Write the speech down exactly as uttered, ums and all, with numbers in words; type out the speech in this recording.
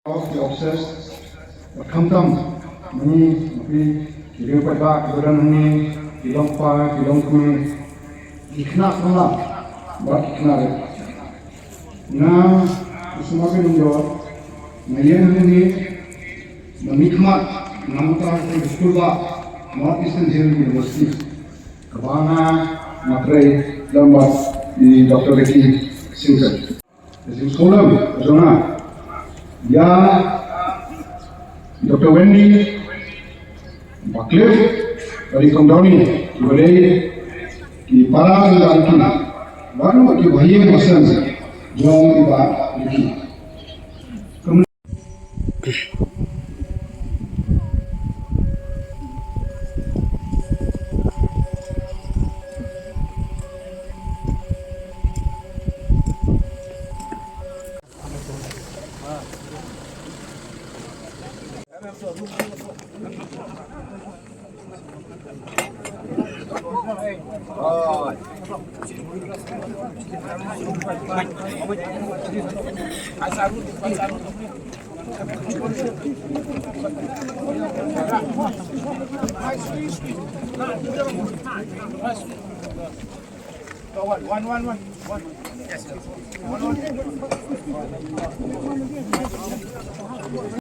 Ki officers, bad khamtam, ngi, ngi, ki riewpaidbah, ki ba don hangne, ki longkpa, ki longkmie, ki khynnah samla, bad ki khynnah rit. Nga, u Sma Kynjor, nga ïeng hangne, na mihkhmat, na bynta ka skul bah, North Eastern Hill University. Kaba nga, nga trei, lem bad, i Doctor Ricky Syngkon. Ka jingsngewlem ka jong nga ïa Doctor Wendy, Bah Cliff bad i Kong Donny, kiba dei ki para ryngkat ki, bad ruh ki bahaïing bahasem jong i Bah Ricky. One, one, one, one. One. Yes, sir. One, one.